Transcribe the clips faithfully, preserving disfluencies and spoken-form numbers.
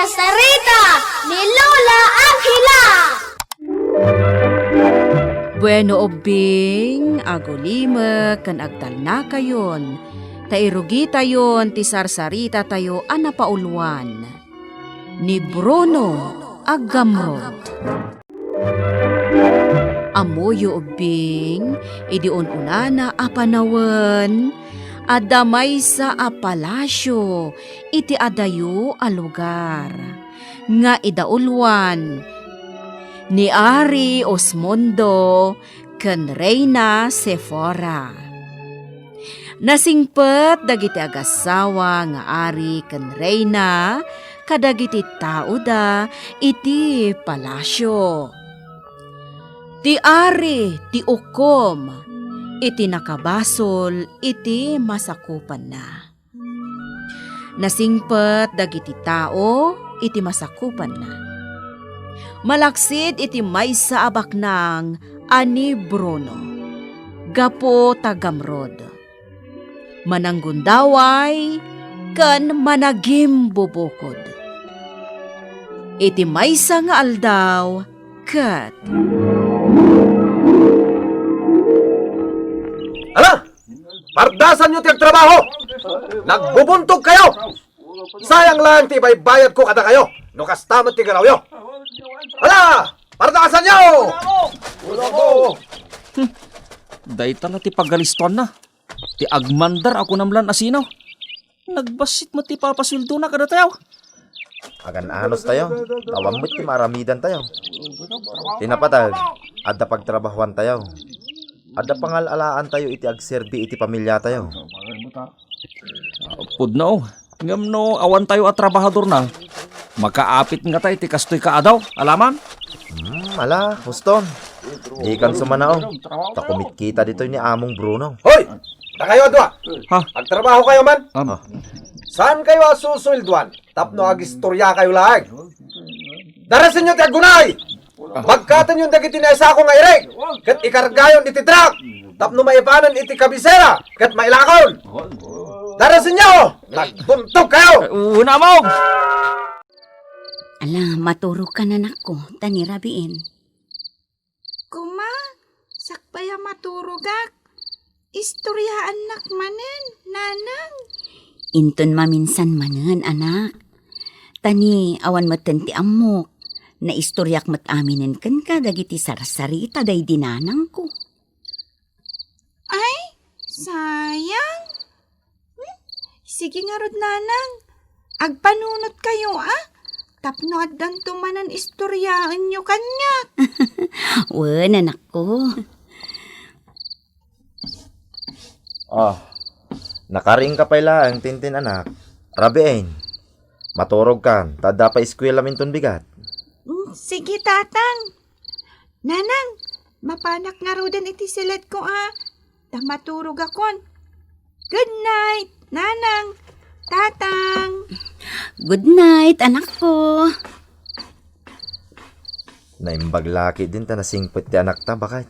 Sarita ni Lola Angela. Bueno, ubbing, agulimek ken agtalnakayon, ta irugitayon ti sarsaritatayo a napauluan ni Bruno Aggamrod. Ammoyo ubbing, idi un-unana a panawen, adda maysa a palasio iti adayo a lugar nga idauluan ni Ari Osmundo ken Reina Sephora. Nasingpet dagiti agassawa nga ari ken reina kadagiti taoda iti palasio. Ti ari ti ukom iti nakabasol iti masakupanna. Nasingpet dagiti tao iti masakupanna. Malaksid iti maysa a baknang a ni Bruno, gapu ta gamrod, mananggundaway, ken managimbubukod. Iti maysa nga aldaw, ket Ala! Pardasanyo ti agtrabaho! Nagbubuntog kayo! Sayang lang ti ibaybayad ko kada kayo no kasta met ti ganawyo. Ala! Pardasanyo! Dayta la ti pagalistoanna. Ti agmandar a kunam lan a sino. Nagbassit met ti papasueldona kadatayo. Agan-anos tayo, awan met ti maaramidan tayo. Ti napateg, adda pagtrabahoan tayo. Adda pangal-alaan tayo iti agserbi iti pamilya tayo. Pudno, ngem no awan tayo a trabahadorna, makaapit ngata iti kastoy kaadaw, alaman? Hmm, ala, huston. Dikan sumanao. Ta kumitkita ditoy ni Among Bruno. Hoy! Dakayo a dua! Ha? Agtrabaho kayo man? Am. Ah. Saan kayo a susueldoan tapno agistorya kayo laeng? Darasenyo ti aggunay! Bagkatenyon dagiti naisako nga irik ket ikargayon iti truck tapno maipanan iti kabisera ket mailakon. Darasenyo! Nagbuntog kayo! Eh, una, Among! Ala, maturog ka, anakko, ta ni rabiin. Kuma, sakbay a maturogak, istoryaannak manen, nanang. Inton maminsan manen, anak. Ta ni awan metten ti ammok, naistoryak met aminen kenka dagiti sarsarita daydi nanangko. Ay, sayang. Hmm? Sige ngarud, nanang. Agpanunot kayo, a? Tapno addanto manen istoryaenyo kaniak. Wen, anakko. Ah, nakariingka pay laeng, Tintin, anak. Rabiin, maturogkan, ta adda pay eskuelam inton bigat. Mm, sige, Tatang. Nanang, mapanak ngaruden iti siledko a ta maturogakon. Good night, Nanang, Tatang. Good night, anakko. Naimbag la ketdin ta nasingpet ti anakta, baket.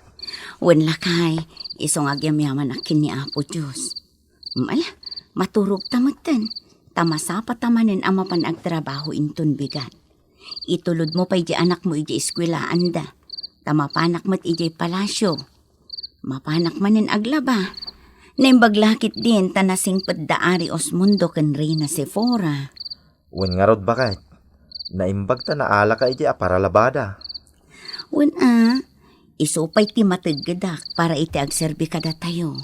Wen lakay, isu nga agyamyaman a ken ni Apo Dios. Mm, ala, maturogta metten, ta masapata manen a mapan agtrabaho inton bigat. Itulodmo pay di anakmo idiay eskuelaanda, ta mapanak met idiay palasio. Mapanak manen aglaba. Naimbag la ketdin ta nasingpet da Ari Osmundo ken Reina Sephora. Wen ngarud, baket, naimbag ta naalaka idiay a paralabada. Wen a, isu pay ti mateggedak para iti agserbi kadatayo.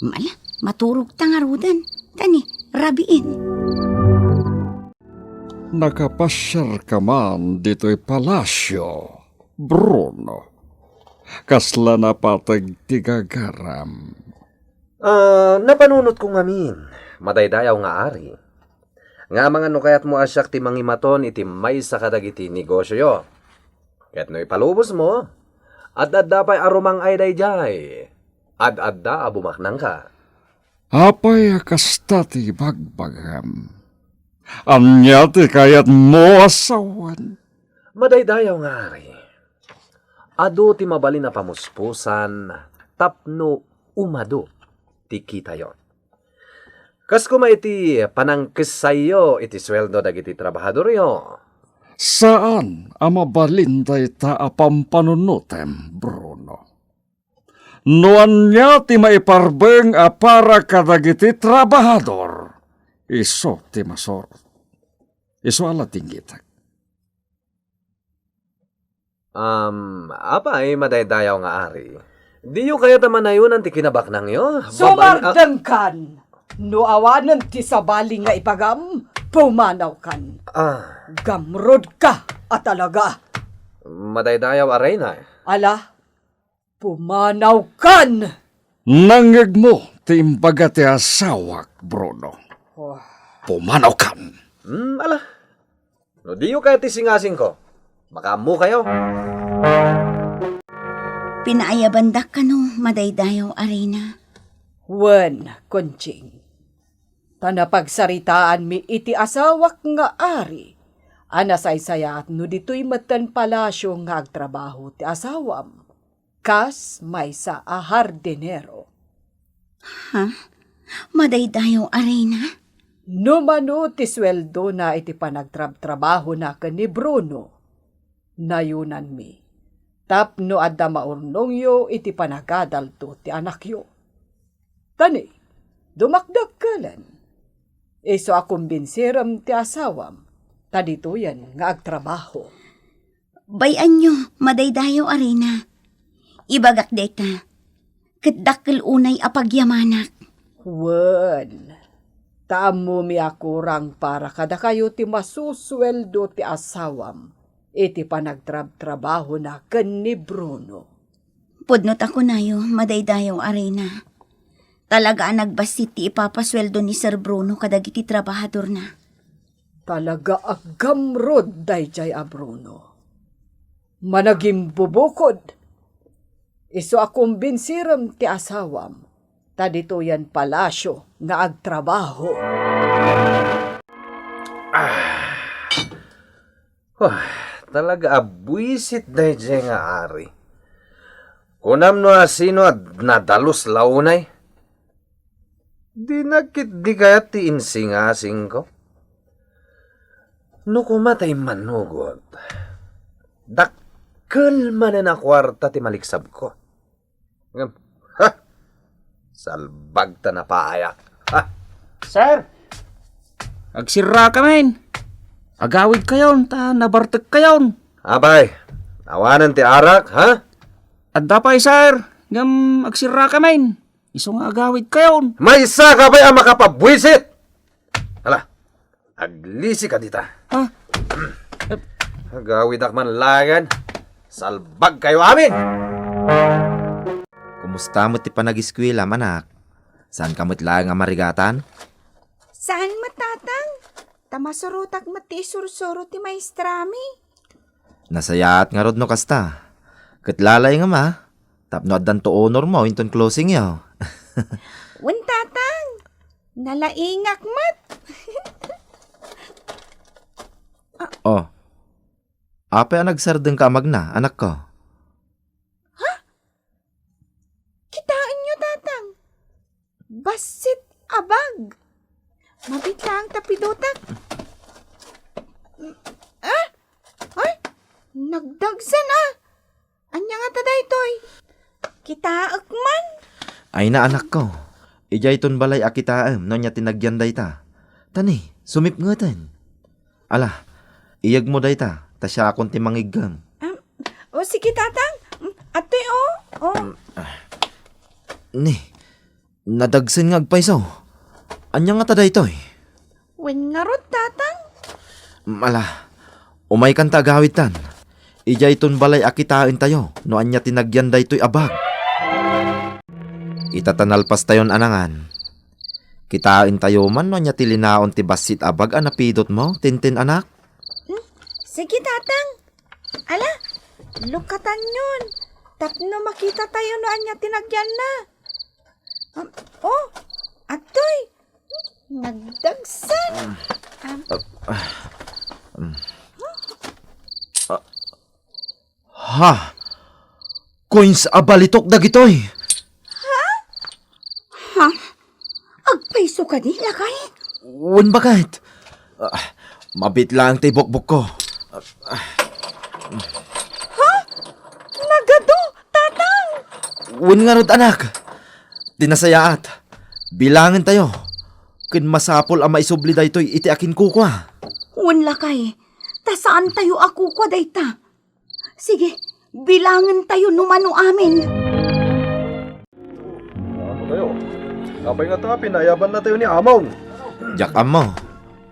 Ala, maturogta ngaruden, ta ni rabiin. Nakapasiarka man ditoy palasio, Bruno. Kasla napateg ti gagaram? Ah, napanunotko ngamin, madaydayaw nga ari. Nga amangan no kayatmo a siak ti mangimaton iti maysa kadagiti negosioyo. Ket no ipalubosmo, ad-adda pay a rumang-ay daydiay. Ad-adda a bumaknangka. Apay a kasta ti bagbagam? Ania ti kayatmo a sawen? Madaydayaw nga ari, adu ti mabalin a pamuspusan tapno umadu ti kitayo. Kas koma iti panangkessayyo iti sueldo dagiti trabahadoryo. Saan a mabalin dayta a pampanunotem, Bruno. No ania ti maiparbeng a para kadagiti trabahador, isu ti masurot. Isu a la dinggitek. Um, apay, madaydayaw nga ari, diyo kayat a manayonan ti kinabaknangyo? Babaan a- Sumardengkan! No awanen ti sabali nga ibagam, pumanawkan. Ah. Gamrodka a talaga. Madaydayaw a reyna. Ala, pumanawkan! Nangngegmo ti imbaga ti asawak, Bruno. Oh. Pumanawkan! Hmm, ala. No diyo kayat ti singasingko, makaammokayo. Pinaayabandak kano, madaydayaw a reyna. Wen, Conching. Ta napagsaritaanmi iti asawak nga ari a nasaysayaat no ditoy metten palasio nga agtrabaho ti asawam. Kas maysa a hardinero. Ha? Madaydayaw a reyna? No mano ti sueldona iti panagtrabtrabahona ken ni Bruno, nayonanmi tapno adda maurnongyo iti panagadalto ti anakyo. Tani, dumakdakkelen. Isu a kumbinsirem ti asawam, ta ditoyen nga agtrabaho. Bay-anyo, madaydayaw a reyna. Ibagak dayta, ket dakkel unay a pagyamanak. Wen, ta ammomi a kurang para kadakayo ti masusueldo ti asawam iti panagtrabtrabahona ken ni Bruno. Pudno ta kunayo, madaydayaw a reyna. Talaga a nagbassit ti ipapasueldo ni Sir Bruno kadagiti trabahadorna. Talaga a gamrod daydiay a Bruno. Managimbubukod. Isu a kumbinsirem ti asawam, ta ditoyen palasio nga agtrabaho. Ah. Huh, talaga a buisit daydiay nga ari. Kunam no asino a nadalus la unay? Dina ketdi kayat ti insingasingko? No koma ta immanugot, dakkel manen a kuarta ti maliksabko. Ngem, ha! Salbag ta napaayak. Ha! Sir! Agsirrakamin! Agawidkayon ta nabartekkayon. Apay, awanen ti arak, ha? Adda pay, sir. Ngem agsirrakamin. Isu nga agawidkayon. Maysaka pay a makapabuisit! Hala, aglisika dita. Ha? Agawidak man laengen. Salbagkayo amin! Kumusta met ti panagiskuelam, anak? Saanka met laeng a marigatan? Saan met, Tatang. Ta masurotak met ti isursuro ti maestrami. Nasayaat ngarud no kasta. Ket lalaingem a, tapno addanto honor mo inton closing yo. Wen, Tatang. Nalaingak met. Oh. Apay a nagsardengka a magna, anakko? Ha? Kitaenyo, Tatang. Bassit a bag. Mabiit laeng ta pidotak. Ah! Ay! Nagdagsen, ah! Ania ngata daytoy? Kitaek man. Ay na, anakko. Idiayton balay a kitaem no ania ti nagyan dayta. Tani, sumipngeten. Ala, iyegmo dayta, ta siakon ti mangiggem. Am, o, sige, Tatang. Mm, atoy, o. O. Mm, ah. Ni, nadagsen nga agpayso. Ania ngata daytoy? Wen ngarud, Tatang. Mm, ala, umaykan ta agawidtan. Idiayton balay a kitaentayo no ania ti nagyan daytoy a bag. Ita ta nalpastayon a nangan, kitaentayo man no ania ti linaon ti bassit a bag a napidotmo, Tintin, anak? Hmm? Sige, Tatang. Ala, lukatanyon. Tapno makitatayo no ania ti nagyanna. Um, oh, atoy. Nagdagsen. Um, Ha? Coins a balitok dagitoy. Ha? Ha? Agpayso kadi, lakay? Wen, baket. Ah, mabit laeng ti bukbukko. Ha? Nagadu, Tatang! Wen ngarud, anak. Ti nasayaat, bilangentayo. Ken masapul a maisubli daytoy iti akinkukua. Wen, lakay. Ta saantayo a kukua dayta. Sige, bilangentayo no mano amin. Ano kayo? Apay nga ta, pinayabannatayo ni Among? Diak ammo.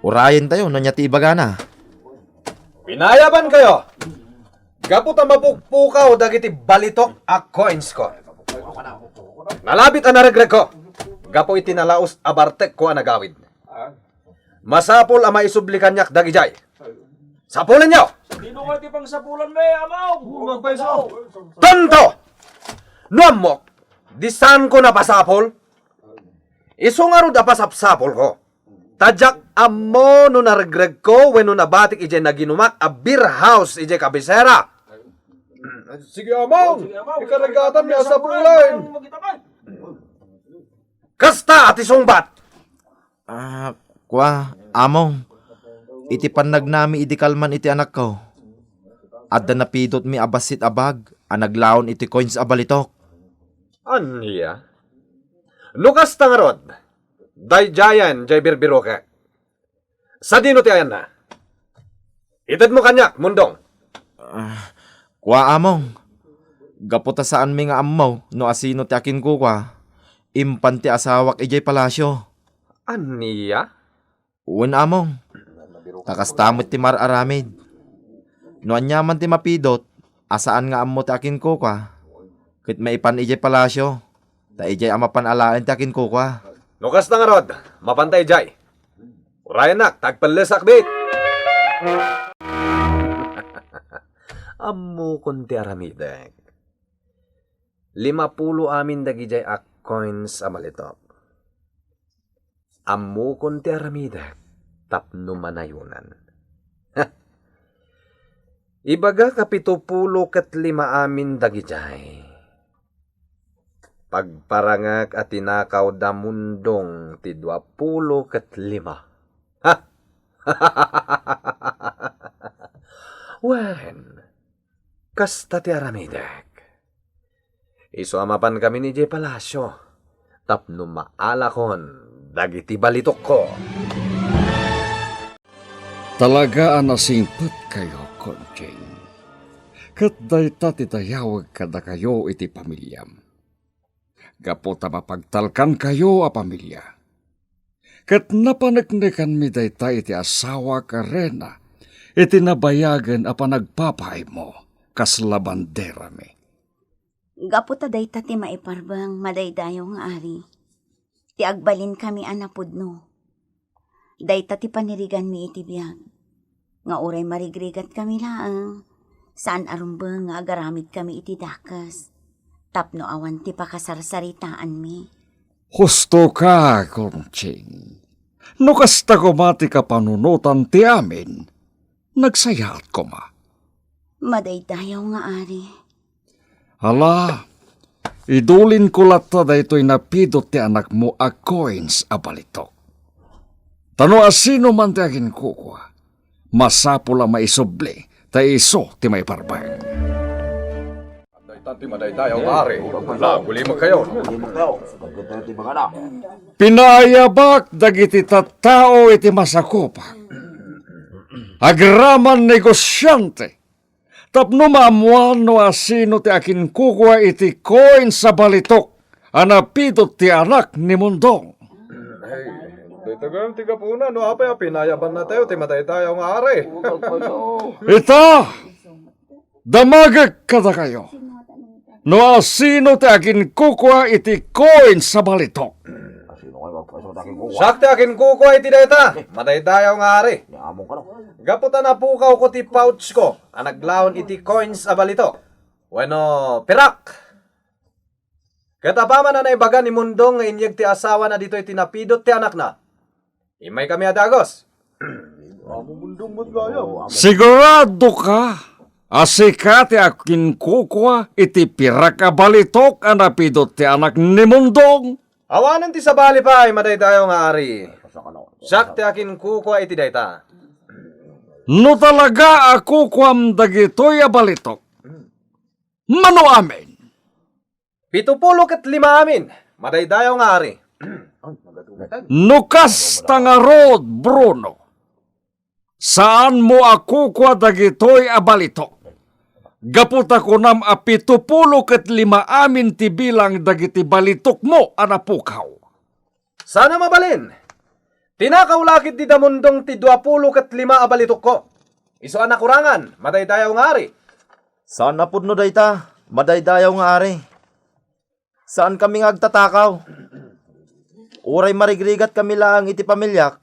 Urayentayo no ania ti ibagana. Pinayabankayo! Gapu ta mapukpukaw dagiti balitok a coinsko. Nalabit a naregregko gapu iti nalaus a bartekko a nagawid. Masapul a maisubli kaniak dagidiay. Sapulenyo! Dino nga ti pangsapulan mi, Amaw? Tanto! No ammok, di saanko napasapul? Isu ngarud a pasapsapulko. Ta diak ammo no naregregko wenno nabatik idiay naginumak a beer house idiay kabisera. Sige, Amaw! Sige, Amaw. Ikaregatanmi a sapulen! Kasta ti sungbat! Ah, kua, Among, iti pannagnami idi kalman iti anakko, adda napidotmi a bassit a bag a naglaon iti coins a balitok. Ania? No kasta ngarud, daydiayen diay birbirokek. Sadino ti ayanna? Itedmo kaniak, Mundong. Ah, kua, Among. Gapu ta saanmi nga ammo no asino ti akinkukua, impan ti asawak idiay palasio. Ania? Wen, Among. Ta kasta met ti mar-aramid. No aniaman ti mapidot a saan nga ammo ti akinkukua, ket maipan idiay palasio, ta idiay a mapan alaen ti akinkukua. No kasta ngarud, mapanta idiay. Urayennak, ta agpellesak met. Ammokon ti aramidek. Limapulo amin dagidiay a coins a balitok. Ammokon ti aramidek tapno manayonan. Ibagak a pitopulo ket lima amin dagidiay. Pagparangak a tinakaw da Mundong ti duapulo ket lima. Ha? Wen, kasta ti aramidek. Isu a mapankamin idiay palasio tapno maalakon dagiti balitokko. Talaga a nasingpetkayo, Conching. Ket dayta ti dayawek kadakayo iti pamiliam. Gapu ta mapagtalkankayo a pamilia. Ket napaneknekanmi dayta iti asawak a Rena, iti nabayagen a panagpapaaymo, kasla banderami. Gapu ta dayta ti maiparbeng, madaydayaw nga ari, ti agbalinkami a napudno. Dayta ti paniriganmi iti biag, nga uray marigrigatkami laeng, saan a rumbeng nga agaramidkami iti dakes, tapno awan ti pakasarsaritaanmi. Hustoka, Conching. No kasta koma ti kapanunotan ti amin, nagsayaat koma. Madaydayaw nga ari. Ala, idulinko latta daytoy napidot ti anakmo a coins a balitok. Ta no asino man ti aginkukua, masapul a maisubli, ta isu ti maiparbeng. Dayta ti madaydayaw nga ari. Nagulimekkayo. Pinaayabak dagiti tattao iti masakupan. Agraman negosiante. Tapno maammuan no asino ti akinkukua iti coins a balitok a napidot ti anak ni Mundong. Ay, dayta gayam ti gapuna no apay a pinayabannatayo ti madaydayaw nga ari. Ita, damagek kadakayo. No asino ti akinkukua iti coins a balitok. Siak ti akinkukua iti dayta, madaydayaw nga ari. Gapu ta napukawko ti pouchko a naglaon iti coins a balitok. Wenno, pirak. Ket apaman a naibaga ni Mundong nga inyeg ti asawana ditoy ti napidot ti anakna, immaykami a dagus. Siguradoka a sika ti akinkukua iti pirak a balitok a napidot ti anak ni Mundong? Awanen ti sabali pay, madaydayaw nga ari. Siak ti akinkukua iti dayta. No talaga a kukuam dagitoy a balitok, mano amin? Pito pulo ket lima amin, madaydayaw nga ari. No kasta ngarud, Bruno, saanmo a kukua dagitoy a balitok. Gapu ta kunam a pito pulo ket lima amin ti bilang dagiti balitokmo a napukaw. Saan a mabalin. Tinakaw la ketdi da Mundong ti dua pulo ket lima a balitokko. Isu a nakurangan, madaydayaw nga ari. Saan a pudno dayta, madaydayaw nga ari. Saankami nga agtatakaw. Uray marigrigatkami laeng iti pamiliak,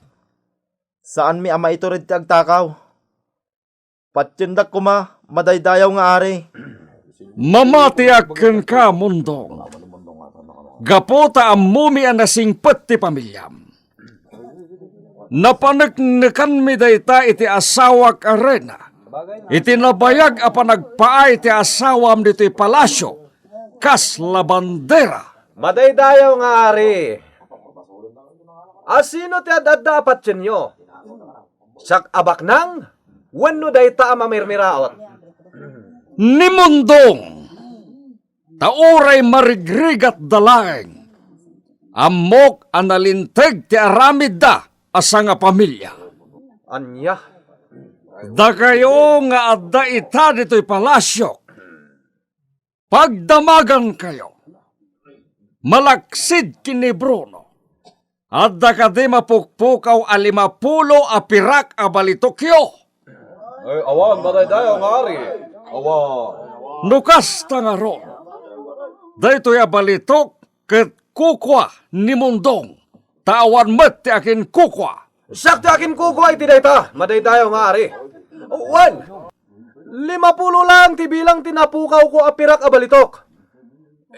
saanmi a maitured ti agtakaw. Patiendak koma, madaydayaw nga ari. Mamatiak kenka, Mundong. Gapu ta ammomi a nasingpet ti pamiliam. Napaneknekanmi dayta iti asawak a Rena, iti nabayag a panagpaay ti asawam ditoy palasio, kas la bandera. Madaydayaw nga ari, asino ti ad-adda a patienyo? Siak a baknang wenno dayta a mamirmiraot? Ni Mundong, ta uray marigrigatda laeng, ammok a nalinteg ti aramidda a sangapamilia. Ania? Dakayo nga adda ita ditoy palasiok, pagdamagankayo. Malaksid ken ni Bruno, adda kadi mapukpukaw a lima pulo a pirak a balitokyo? Ay, awan, madaydayaw nga ari. Awan. No kasta ngarud, daytoy a balitok ket kukua ni Mundong, ta awan met ti akinkukua. Siak ti akinkukua iti dayta, madaydayaw nga ari. Wen, lima pulo laeng ti bilang ti napukawko a pirak a balitok.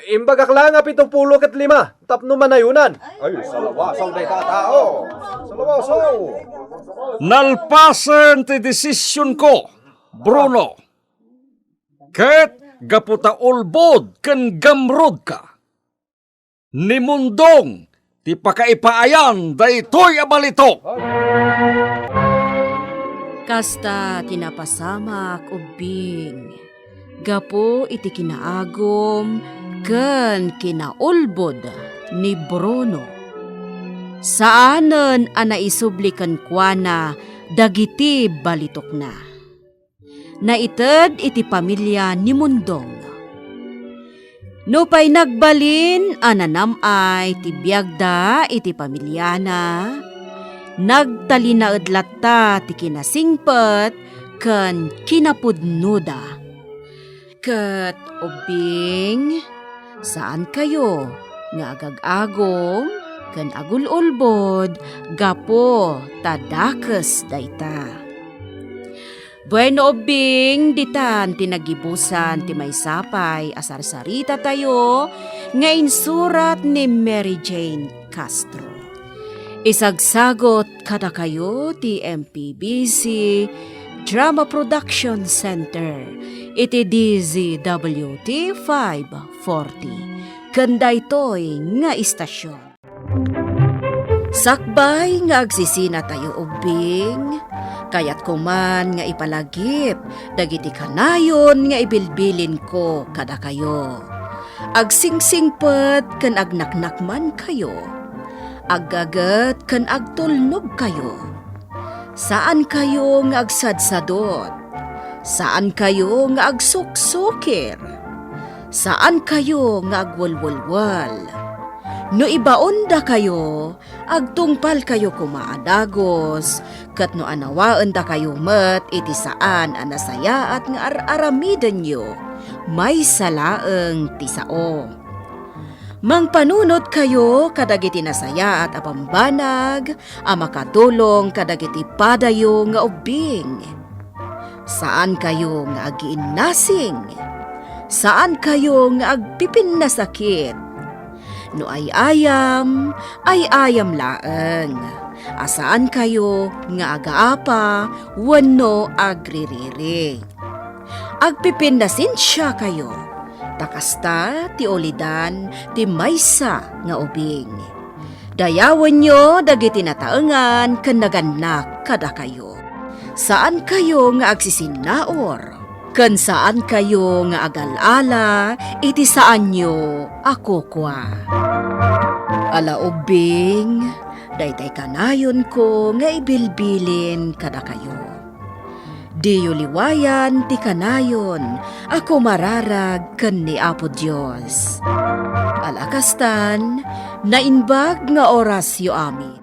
Imbagak laeng a pito pulo ket lima tapno manayonan. Ay, salawasaw dayta a tao. Salawasaw. Nalpasen ti desisionko, Bruno. Ket gapu ta ulbod ken gamrodka, ni Mundong ti pakaipaayan daytoy a balitok. Kasta ti napasamak, Ubbing, gapu iti kinaagum ken kinaulbod ni Bruno. Saanen a naisubli kenkuana dagiti balitokna. Naited iti pamilia ni Mundong. Nupay nagbalin a nanam-ay ti biagda iti pamiliana, nagtalinaed latta ti kinasingpet ken kinapudnoda. Ket ubbing, saankayo nga agag-agum ken agul-ulbod gapu ta dakes dayta. Bueno, ubbing, ditan ti nagibusan ti maysa pay a sarsaritatayo nga insurat ni Mary Jane Castro. Isagsagot kadakayo ti M P B C Drama Production Center iti D Z W T five forty ken daytoy nga istasyon. Sakbay nga agsisinatayo ubbing, kayatko man nga ipalagip dagiti kanayon nga ibilbilinko kadakayo. Agsingsingpet ken agnaknakmankayo. Aggaget ken agtulnogkayo. Saankayo nga agsadsadot. Saankayo nga agsuksukir. Saankayo nga agwelwelwel. No ibaondakayo, agtungpalkayo koma a dagus, ket no anawaendakayo met iti saan a nasayaat nga ar-aramidenyo, maysa laeng ti sao. Mangpanunotkayo kadagiti nasayaat a bambanag a makatulong kadagiti padayo nga ubbing. Saankayo nga agiinnasing. Saankayo nga agpipinnasakit. No ay-ayam, ay-ayam laeng. A saankayo nga agaapa wenno agririri. Agpipinnasensiakayo, Ta kasta ti ulidan ti maysa nga ubing. Dayawenyo dagiti nataengan ken nagannak kadakayo. Saankayo nga agsisinnaur, ken saankayo nga agal-ala iti saanyo a kukua. Ala ubbing, daytay kanayonko nga ibilbilin kadakayo. Diyo liwayan ti kanayon a kumararag ken ni Apo Dios. Ala kastan, naimbag nga orasyo amin.